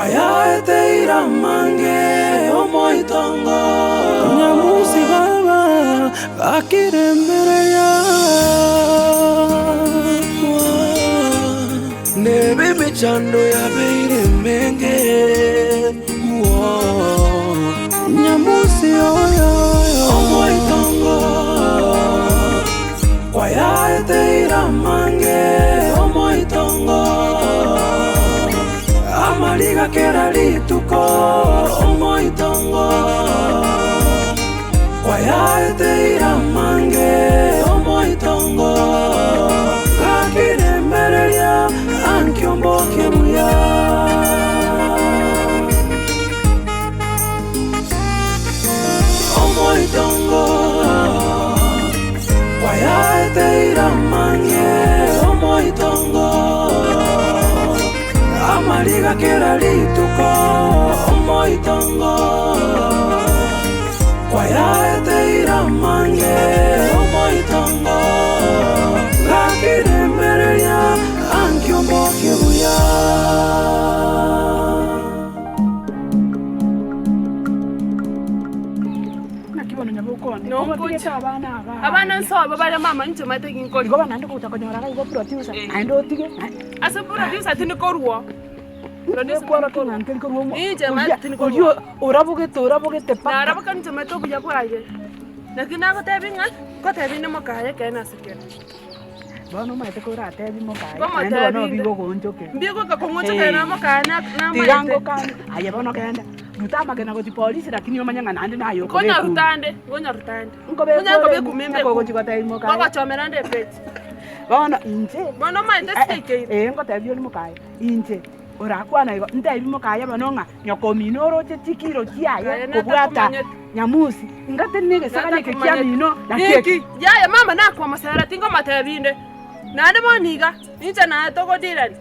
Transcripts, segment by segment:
Kwayaeteire amange omoitongo. Nyamusi baba gakiremereria. Nebe emechando yabeire emenge. Nyamusi oyo omoitongo. Kwayaeteire amange omoitongo. Amariga kera rituko omoitongo. Kwayaeteire amange omoitongo. Gakiremereria ankio mbokie buya. Omoitongo kwayaeteire amange omoitongo. Amariga kera rituko omoitongo. Kwayaeteire amange omoitongo. Gakiremereria ankio mbokie buya. Naki bono nyaboka one, Nongocha. obatigete abana aba Abana nsobo bare mama inche omanyete ginkori. Igo naende gocha konyora iga igo producer, Eh. naende otige, naende Ase producer tindi korwa. Producer tindi ekworokia korwa. ng'a nkeri korwa omo Inche oria manyete tindi korwa. oria orabogete orabogete mpaka. Naraboka inche manyete obuya bwaye. Naki nagotebi ng'a, ngotebi inde mokaye ekeene ase kere. Bono omanyete koratebie mokaye, naende Nkomotebi bono inde. bigogoonchokera. Mbigoka kong'onchokera na mokaye na- Tiga namaete. ngokanie, aye bono genda, ruta amagena gochia polisi lakini omanye ng'a naende naye okobekwa Nkonyaruta ande, nkonyaruta ande. Nkobekwa Onye ore nkobekwa ime, mbe ogochia gotebia mokaye. Ngogochomera nde epeji. Bono inche, Bono omanyete eh, eh, sikeikeire. eh, ngotebia ore mokaye, inche orakwane igo, ntebi mokaye bono ng'a nyoko omino oroche chikiro chiaye Aye kobwata natakomanyete. nyamusi, ingatari na egesagane eke Natakomanyete. kiamino naki eke. Ninki? Yaya mama nakwamosera tingomotebi inde. Naende bono iga, inche naye togodirani.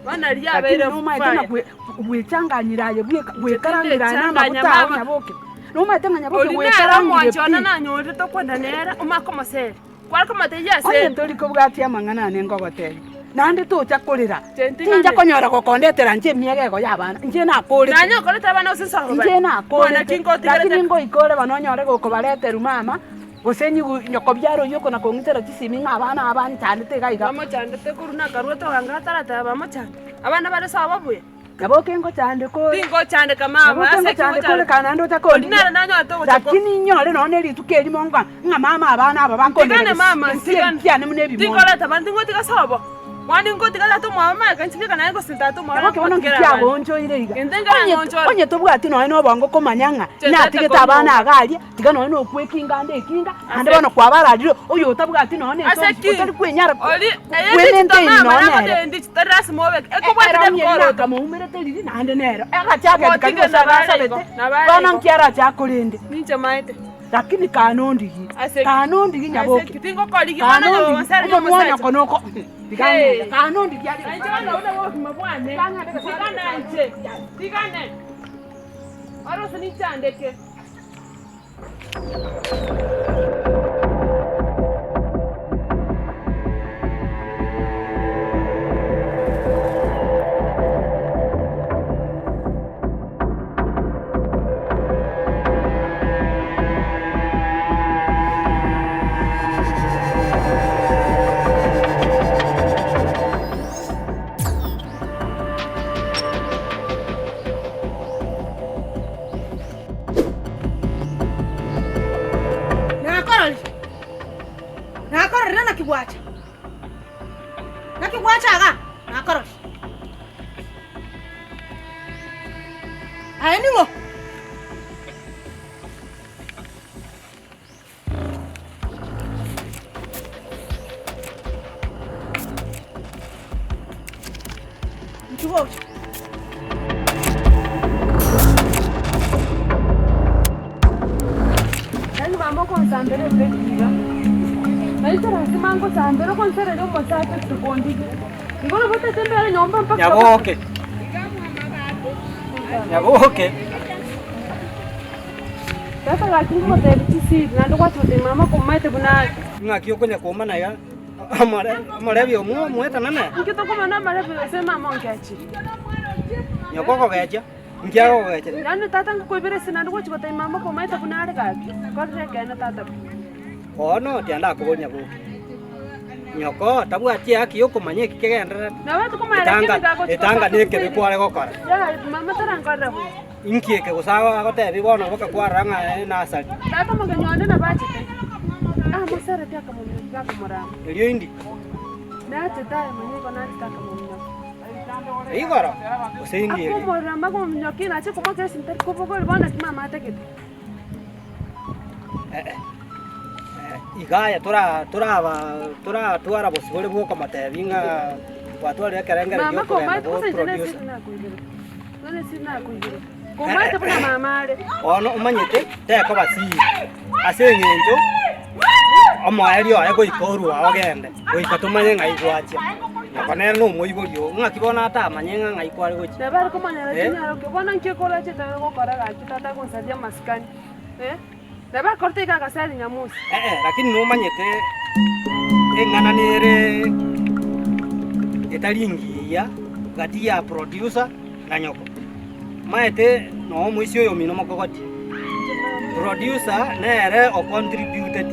Bono riria Lakini abeire nomaete ng'a fire. bwe- bwechanganyire aye bweka bwekarangire aye Tindechanganya namaguta ao mama. nyaboke. Nomaete ng'a nyaboke Oria nere bwekarangire omwanchi one pi. nanyorire tokwenda nere, omake omosere. Kware komotebia ase Onye tori kobwatia amang'ana ane nkogotebia, naende tocha korera, Tintigane. tincha konyora gokondetera inche emiegego y'abana, inche nakorete. Nanye okorete abana gose nsobo Inche bare. nakorete, Naki nkotigerete. lakini ngoika ore bono onyore gokobareterwa mama, gose nyigu nyoko biara oyio okona kong'itera chisimi ng'a abana aba banchandete iga iga. Bamochandete korwa nakaruete ogango atarateba bamochande. Abana bare sobo buya. Nyaboke ngochandeka ore. Tingochandeka mama, Nyaboke ase ki ngochandeka ore ngochandeka? kana naende ocha Ori kondigia. nere nanyorete ogocha ko- Lakini inyore nonya ne rituko erimo ng'a ng'a mama abana aba Ntigane bakondera mama, gesieri ntigane. kiane buna ebimoni. Tinkoreta abanto tingotiga sobo. Mwana ingotiga tata omwabo magega inche bweka naye gose tata omwabo Nyaboke bono nki nagotigera abana. kiagoonchoire iga? Gento nkere Onye ng'onchore. onye tobwati nonya na obongo komanya ng'a Inche ntete natigete abana konywa. iga aria, tiga nonya na okwekinga ande ekinga, naende Ase bono kwabararire oyo otabwati nonya na Ase esogisi ki? otari kwenyara Ori eye kwe ndichito maintain mama nonya nere. nagotebia ndichito tari lasima obeke ekobwatete Erong'i eri ebikoroto. nakamoumerete riria naende nero egachageti karia Omotige gose nabare agasabete igo, nabare bono igo. nki arache akorende Ninche maete. lakini kanondigi Ase ki? kanondigi Ase nyaboke ki? Tingokorigia bono kanondigi nyabobosare omonwa nyomosacha. onyoko noko tiga Hey. ng'ende kanondigi are Nainche bono buna bobogima bwane. Tigana inche. Tigane. Orose ninchandeke. Nakororire, nakororire naki gwacha, naki gwacha igaa, nakororire. Aye ning'o? Inchuo gocha. Yaani mama okonsambera ebireti iga, nainche lasima ngosambere okonsereria omosacha tikondigia. Igo nabo otete mbere nyomba mpaka Nyaboke. Nyaboke. Tata gaki ngogotebia chisiri naende gwacha gotebia mama komaete buna are. Ng'aki okonya komana iga amare amarebi omwo omoetanane. Inki tokomana amarebi gose mama ongechire. Nyoko okogecha, inki agokogecha? Yaani tata ngokoibera ase naende gochi gotebia mama komaete buna are gaki, nkorire ekeene tata pi. Bono tianda akoboria nyaboke. Nyoko tabwati ehaki yokomanya eki kegendererete. Nabo tokomanya lakini Etanga gagochi etanga gosoka nekebe gose kware gokora. Yaya mama tarankorera buya. Inki eke gose agotebi bono bakakwara ng'a enasari. Tata omogenyi one nabo achete, amosereti akamomina akamorama. Erio indi? Nachete aye manya igo nachete akamomina. Igoro gose indi erio? Akomorama akomominyokia nache komoakera esimi tari kobogori bono naki mama atagete. Iga aye tora toraba toratwara bosibore bwa okomotebia ng'a twatwarire ekerengererio Mama giokogenda komaete go gose inche producer. nesiri nakoigure, nesiri nakoigure, komaete buna mama are. Bono omanyete tekoba siri ase eng'encho omoerio oye goika orue ao ogende, goika tomanye ng'ai gwachia. Nyoko nere na omoibori oo, ng'aki bono atamanye ng'a ng'ai kware gochia. Nabo are komanyera Eh. chinyaroke, bono nki okorachete gokora gaki tata agonsaria amasikani, eh. Nabo akorete iga agasari nyamusi. Ee, lakini nomanyete eng'ana nere etari engiya gati ya producer na nyoko. Maete nonya omoisia oyo omino mokogoti. Producer nere o contributed.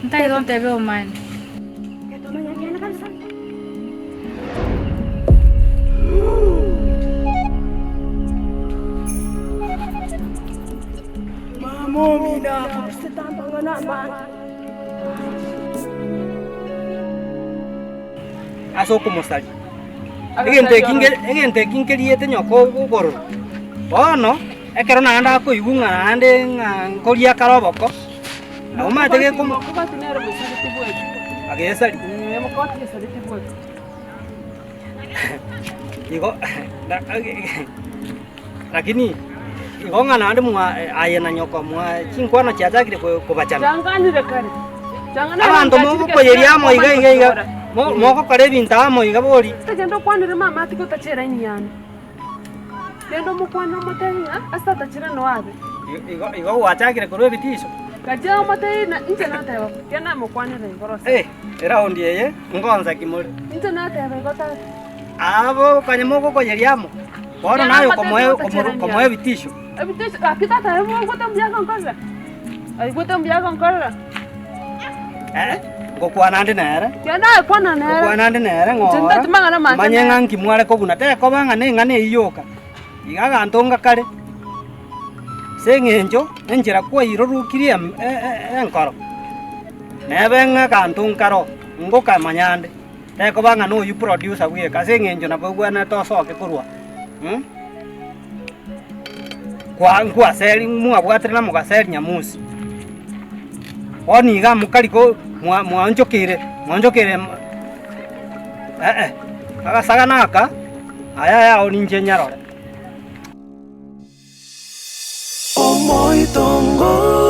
Ntagete ontebie omani. Mama omino akobisete amang'ana amange. Ase okomosaria. Egento eki nge egento eki nkeriete nyoko obororo. Bono, ekero naende akoigwa ng'a naende ng'a nkoria akare oboko, nabo omanyete gekomo Mokogoti nere mosareti bweka. agesari. Mokogoti gesareti bweka. Igo lakini igo ng'a naende mwa aye na nyoko mwa chinkwana chiachakire kobachana. Changanire kare. Changana Abanto mogokoyeria amo iga iga iga, mogokora ebinto amo iga bori. Genda okwanere mama atiga otachera eni yane. Genda omokwane omotebi ng'a ase tatachire no abe. Igo igo gwachakire korwa ebitiso. Gachia omotebi ng'a inche nateba, genda namokwanere igoro ase. Eh, eraundi eye ngonsa ki more? Inche nateba igo tata. Abo kanya mogokoyeria amo, bono naye okomoe okomoa ebitisho. Ebitisho, gaki tata aye bwogote mbuya agonkorera? Aigwete mbuya agonkorera? Eh, ngokwana nde nere. Genda aye kwana nere. Ngokwana nde nere Inche ng'ora, ntati mang'ana mange manye nere. ng'a nki mware kobuna, tekoba ng'a neng'ana eyio yoka, iga aganto ngakare, ase eng'encho enchera kwairorukirie em- e- e- enkoro, nebe ng'a aganto nkaro, ngokamanya ande. Tekoba ng'a noyio producer bweka ase eng'encho nabo ogwenerete osoke korwa kwa nkwaseri mwabwatire na mogaseri nyamusi. Bono iga mokari ko mwa mwaonchokeire mwaonchokeire eh eh, agasagana aka aya ayao ninche nyarore. Omoitongo.